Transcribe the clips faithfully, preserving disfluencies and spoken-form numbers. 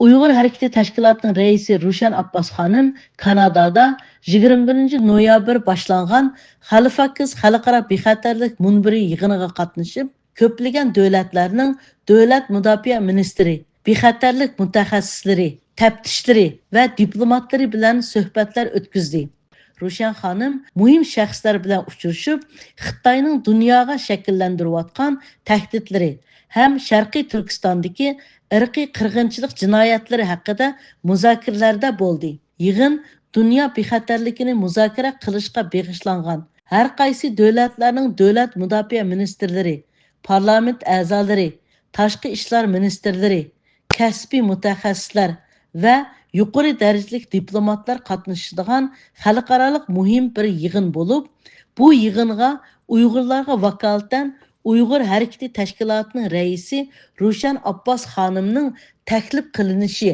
ئۇيغۇر ھەرىكىتى تەشكىلاتىنىڭ رەئىسى رۇشەن ئابباس خانىم كانادادا يىگىرمە بىرىنچى نويابىر باشلانغان خەلفاكىس خەلقئارا بىخەتەرلىك مۇنبىرى يىغىنىغا قاتنىشىپ، كۆپلىگەن دۆلەتلەرنىڭ دۆلەت مۇداپىئە مىنىستىرى، بىخەتەرلىك مۇتەخەسسىسلىرى، تەپتىشلىرى ۋە دىپلوماتلىرى بىلەن سۆھبەتلەر ئۆتكۈزدى. روشەن خانىم مۇھىم شەخسلەر بىلەن ئۇچرىشىپ، خىتاينىڭ دۇنياغا شەكىللەندۈرۈۋاتقان تەھدىتلىرى ھەم شەرقىي تۈركىستاندىكى ئىرقىي قىرغىنچىلىق جىنايەتلىرى ھەققىدە مۇزاكىرىلەردە بولدى. يىغىن دۇنيا بىخەتەرلىكىنى مۇزاكىرە قىلىشقا بېغىشلانغان. ھەر قايسى دۆلەتلەرنىڭ دۆلەت مۇداپىئە مىنىستىرلىرى، پارلامېنت ئەزالىرى، تاشقى ئىشلار مىنىستىرلىرى، كەسپىي مۇتەخەسسىسلەر ۋە يۇقىرى دەرىجىلىك دىپلوماتلار قاتنىشىدىغان خەلقئارالىق مۇھىم بىر يىغىن بولۇپ، بۇ يىغىنغا ئۇيغۇرلارغا ۋاكالىتەن ئۇيغۇر ھەرىكىتى تەشكىلاتىنىڭ رەئىسى روشەن ئابباس خانىمنىڭ تەكلىپ قىلىنىشى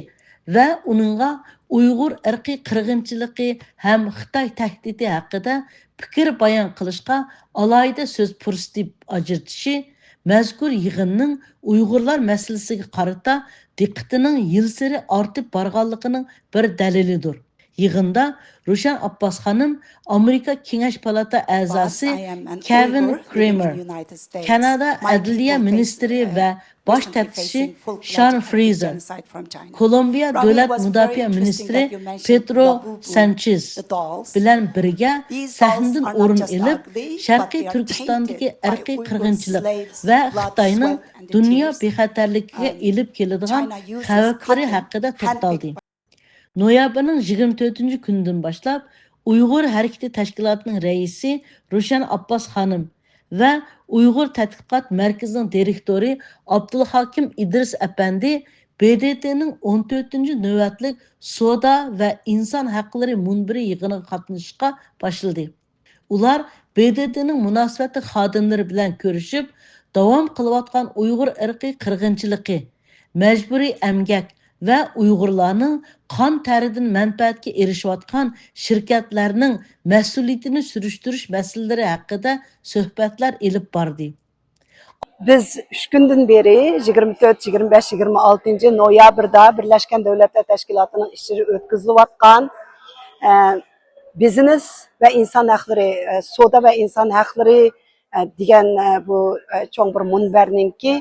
ۋە ئۇنىڭغا ئۇيغۇر ئىرقىي قىرغىنچىلىقى ھەم خىتاي تەھدىتى ھەققىدە پىكىر بايان قىلىشقا ئالاھىدە سۆز پۇرسىتى ئاجرىتىشى مەزكۇر يىغىننىڭ ئۇيغۇرلار مەسىلىسىگە قارىتا دىققىتىنىڭ يىلسېرى ئارتىپ بارغانلىقىنىڭ بىر دەلىلىدۇر. يىغىندا روشەن ئابباس خانىم ئامېرىكا كېڭەش پالاتا ئەزاسى كېۋىن كرېمېر، كانادا ئەدلىيە مىنىستىرى ۋە باش تەپتىشى شان فرېيزېر، كولومبىيە دۆلەت مۇداپىئە مىنىستىرى پېدرو سانچېز بىلەن بىرگە سەھنىدىن ئورۇن ئېلىپ، شەرقىي تۈركىستاندىكى ئىرقىي قىرغىنچىلىق ۋە خىتاينىڭ دۇنيا بىخەتەرلىكىگە ئېلىپ كېلىدىغان خەۋپلىرى ھەققىدە توختالدى. نويابىرنىڭ يىگىرمە تۆتىنچى كۈنىدىن باشلاپ، ئۇيغۇر ھەرىكىتى تەشكىلاتىنىڭ رەئىسى روشەن ئابباس خانىم ۋە ئۇيغۇر تەتقىقات مەركىزىنىڭ دىرېكتورى ئابدۇلھاكىم ئىدرىس ئەپەندى ب د ت نىڭ ئون تۆتىنچى نۆۋەتلىك سودا ۋە ئىنسان ھەقلىرى مۇنبىرى يىغىنىغا قاتنىشىشقا باشلىدى. ئۇلار ب د ت نىڭ مۇناسىۋەتلىك خادىملىرى بىلەن كۆرۈشۈپ، داۋام قىلىۋاتقان ئۇيغۇر ئىرقىي قىرغىنچىلىقى، مەجبۇرىي ئەمگەك ۋە ئۇيغۇرلارنىڭ قان تەرىدىن مەنپەئەتكە ئېرىشىۋاتقان شىركەتلەرنىڭ مەسئۇلىيىتىنى سۈرۈشتۈرۈش مەسىلىلىرى ھەققىدە سۆھبەتلەر ئېلىپ باردى. بىز ئۈچ كۈندىن بېرى، يىگىرمە تۆت، يىگىرمە بەش، يىگىرمە ئالتىنچى نويابىردا بىرلەشكەن دۆلەتلەر تەشكىلاتىنىڭ ئىچىدە ئۆتكۈزۈلۈۋاتقان، ئە، بىزنېس ۋە ئىنسان ھەقلىرى، ئە، سودا ۋە ئىنسان ھەقلىرى، ئە، دېگەن، ئە، بۇ، ئە، چوڭ بىر مۇنبەرنىڭكى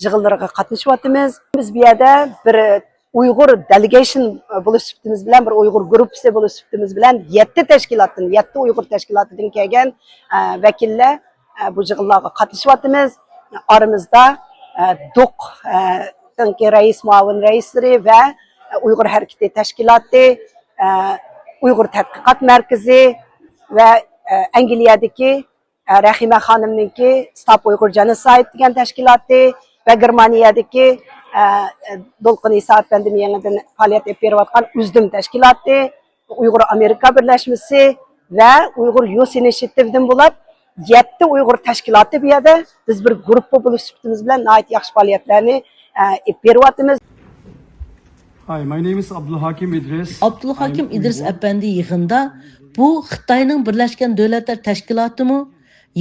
يىغىنلىرىغا قاتنىشىۋاتىمىز. بىز بۇ يەردە بىر ئۇيغۇر دېلېگېيشن بولۇش سۈپىتىمىز بىلەن، بىر ئۇيغۇر گۇرۇپپىسى بولۇش سۈپىتىمىز بىلەن يەتتە تەشكىلاتتىن، يەتتە ئۇيغۇر تەشكىلاتىدىن كەلگەن، ئە، ۋەكىللەر، ئە، بۇ يىغىنلارغا قاتنىشىۋاتىمىز. ئارىمىزدا، ئە، دوق، ئە، نىڭكى رەئىس، مۇئاۋىن رەئىسلىرى ۋە، ئە، ئۇيغۇر ھەرىكىتى تەشكىلاتى، ئە، ئۇيغۇر تەتقىقات مەركىزى ۋە، ئە، ئەنگلىيەدىكى ئە، رەھىمە خانىمنىڭكى ستوپ ئۇيغۇر جېنوسايد دېگەن تەشكىلاتى ۋە گېرمانىيەدىكى، ئە، دولقۇن ئىسا ئەپەندىم يېڭىدىن پائالىيەت ئېلىپ بېرىۋاتقان ئۈزدۈم تەشكىلاتى، ئۇيغۇر ئامېرىكا بىرلەشمىسى ۋە ئۇيغۇر يۇس ئىنىشېتىۋدىن بولۇپ، يەتتە ئۇيغۇر تەشكىلاتى بۇ يەردە بىز بىر گۇرۇپپا بولۇش سۈپىتىمىز بىلەن ناھايىتى ياخشى پائالىيەتلەرنى، ئە، ئېلىپ بېرىۋاتىمىز. Hi, my name is Abdulhakim Idris. ئابدۇلھاكىم ئىدرىس ئەپەندى يىغىندا بۇ خىتاينىڭ بىرلەشكەن دۆلەتلەر تەشكىلاتىمۇ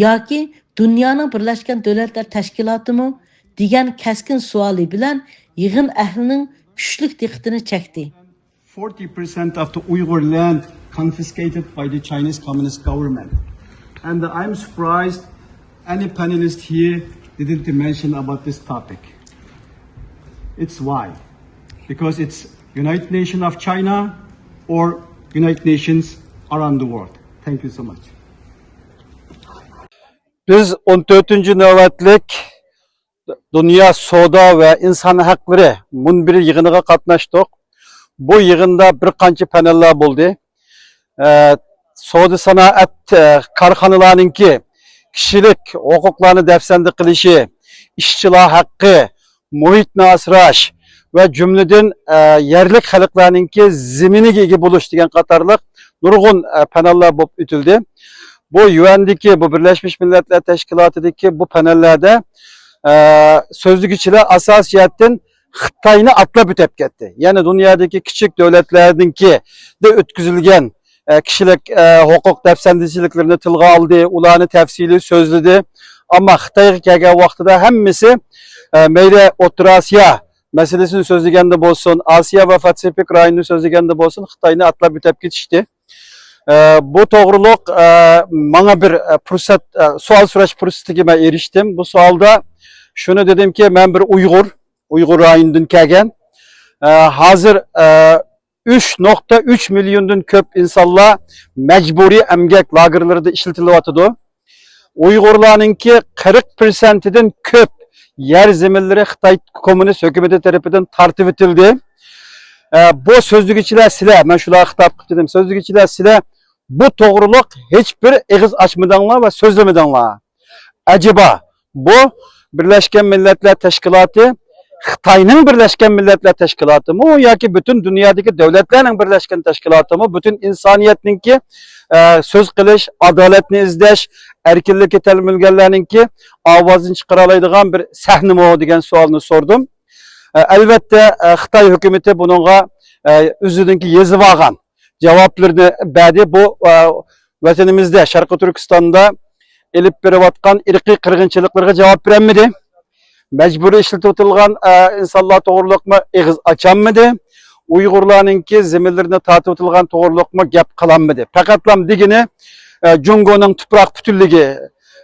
ياكى دۇنيانىڭ بىرلەشكەن دۆلەتلەر تەشكىلاتىمۇ دېگەن كەسكىن سوئالى بىلەن يىغىن ئەھلىنىڭ كۈچلۈك دىققىتىنى چەكتى. Forty percent of the Uyghur land confiscated by the Chinese Communist Government. And I'm surprised any panelist here didn't mention about this topic. It's why? Because it's United Nations of China or United Nations around the world. Thank you so much. بىز ئون تۆتىنچى نۆۋەتلىك دۇنيا سودا ۋە ئىنسان ھەقلىرى مۇنبىرى يىغىنىغا قاتناشتۇق. بۇ يىغىندا بىر قانچە پانېللار بولدى. ئە، سودا سانائەت، ئە، كارخانىلارنىڭكى كىشىلىك ھوقۇقلارنى دەپسەندە قىلىشى، ئىشچىلار ھەققى، مۇھىتنى ئاسراش ۋە جۈملىدىن، ئە، يەرلىك خەلقلەرنىڭكى زېمىنىگە ئىگە بولۇش دېگەن قاتارلىق نۇرغۇن، ئە، پانېللار بولۇپ ئۆتۈلدى. بۇ يۇئەندىكى، بۇ بىرلەشمىش مىللەتلەر تەشكىلاتىدىكى بۇ پانېللاردا، ئە، سۆزلىگۈچىلەر ئاساسىي جەھەتتىن خىتاينى ئاتلاپ ئۆتۈپ كەتتى. يەنى دۇنيادىكى كىچىك دۆلەتلەرنىڭكىدە ئۆتكۈزۈلگەن، ئە، كىشىلىك، ئە، ھوقۇق دەپسەندىچىلىكلىرىنى تىلغا ئالدى، ئۇلارنى تەپسىلىي سۆزلىدى. ئەمما خىتايغا كەلگەن ۋاقتىدا ھەممىسى، ئە، مەيلى ئوتتۇرا ئاسىيا مەسىلىسىنى سۆزلىگەندە بولسۇن، ئاسىيا ۋە پاسىفىك رايونىنى سۆزلىگەندە بولسۇن، خىتاينى ئاتلاپ ئۆتۈپ كېتىشتى. ئە، بۇ توغرۇلۇق، ئە، ماڭا بىر، ئە، پۇرسەت، ئە، سوئال سوراش پۇرسىتىگە مەن ئېرىشتىم. بۇ سوئالدا شۇنى دېدىمكى، مەن بىر ئۇيغۇر، ئۇيغۇر رايونىدىن كەلگەن. ئە، ھازىر، ئە، ئۈچ نۇقتا ئۈچ مىليوندىن كۆپ ئىنسانلار مەجبۇرىي ئەمگەك لاگېرلىرىدا ئىشلىتىلىۋاتىدۇ. ئۇيغۇرلارنىڭكى قىرىق پىرسەنتىدىن كۆپ يەر زېمىنلىرى خىتاي كوممۇنىست ھۆكۈمىتى تەرىپىدىن تارتىۋېتىلدى. ئە، بۇ سۆزلىگۈچىلەر سىلەر، مەن شۇلارغا خىتاب قىلىپ دېدىم، سۆزلىگۈچىلەر سىلەر بۇ توغرۇلۇق ھېچ بىر ئېغىز ئاچمىدىڭلار ۋە سۆزلىمىدىڭلار. ئەجەبا، بۇ بىرلەشكەن مىللەتلەر تەشكىلاتى خىتاينىڭ بىرلەشكەن مىللەتلەر تەشكىلاتىمۇ ياكى پۈتۈن دۇنيادىكى دۆلەتلەرنىڭ بىرلەشكەن تەشكىلاتىمۇ، پۈتۈن ئىنسانىيەتنىڭكى، ئە، سۆز قىلىش، ئادالەتنى ئىزدەش، ئەركىنلىككە تەلمۈرگەنلەرنىڭكى ئاۋازىنى چىقىرالايدىغان بىر سەھنىمۇ دېگەن سوئالنى سورىدىم. ئە، ئەلۋەتتە، ئە، خىتاي ھۆكۈمىتى بۇنىڭغا، ئە، ئۆزىنىڭكى يېزىۋالغان جاۋابلىرىنى بەردى. بۇ، ئە، ۋەتىنىمىزدە، شەرقىي تۈركىستاندا ئېلىپ بېرىۋاتقان ئىرقىي قىرغىنچىلىقلىرىغا جاۋاب بېرەلمىدى. مەجبۇرىي ئىشلىتىۋېتىلغان، ئە، ئىنسانلار توغرۇلۇقمۇ ئېغىز ئاچالمىدى. ئۇيغۇرلارنىڭكى زېمىنلىرىنى تارتىۋېتىلغان توغرۇلۇقمۇ گەپ قىلالمىدى. پەقەتلا دېگىنى، ئە، جۇڭگونىڭ تۇپراق پۈتۈنلۈكى،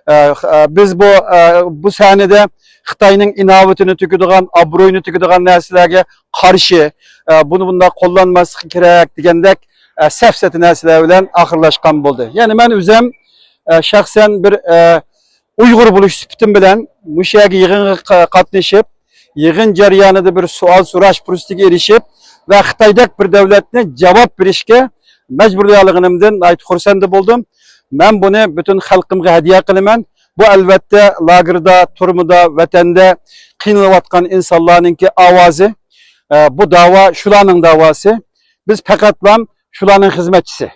ئە، ئە، بىز بۇ، ئە، بۇ سەھنىدە خىتاينىڭ ئىناۋىتىنى تۆكىدىغان، ئابرۇيىنى تۆكىدىغان نەرسىلەرگە قارشى، ئە، بۇنى بۇنداق قوللانماسلىق كېرەك دېگەندەك، ئە، سەپسەتە نەرسىلەر بىلەن ئاخىرلاشقان بولدى. يەنى مەن ئۆزۈم، ئە، شەخسەن بىر، ئە، ئۇيغۇر بولۇش سۈپىتىم بىلەن مۇشۇ يەرگە يىغىنغا قا-، قاتنىشىپ، يىغىن جەريانىدا بىر سوئال سوراش پۇرسىتىگە ئېرىشىپ ۋە خىتايدەك بىر دۆلەتنى جاۋاب بېرىشكە مەجبۇرلىيالىغىنىمدىن ناھايىتى خۇرسەن بولدۇم. مەن بۇنى پۈتۈن خەلقىمگە ھەدىيە قىلىمەن. بۇ، ئەلۋەتتە، لاگېردا، تۈرمىدە، ۋەتەندە قىينىلىۋاتقان ئىنسانلارنىڭكى ئاۋازى. ئە، بۇ داۋا شۇلارنىڭ داۋاسى. بىز پەقەتلا شۇلارنىڭ خىزمەتچىسى.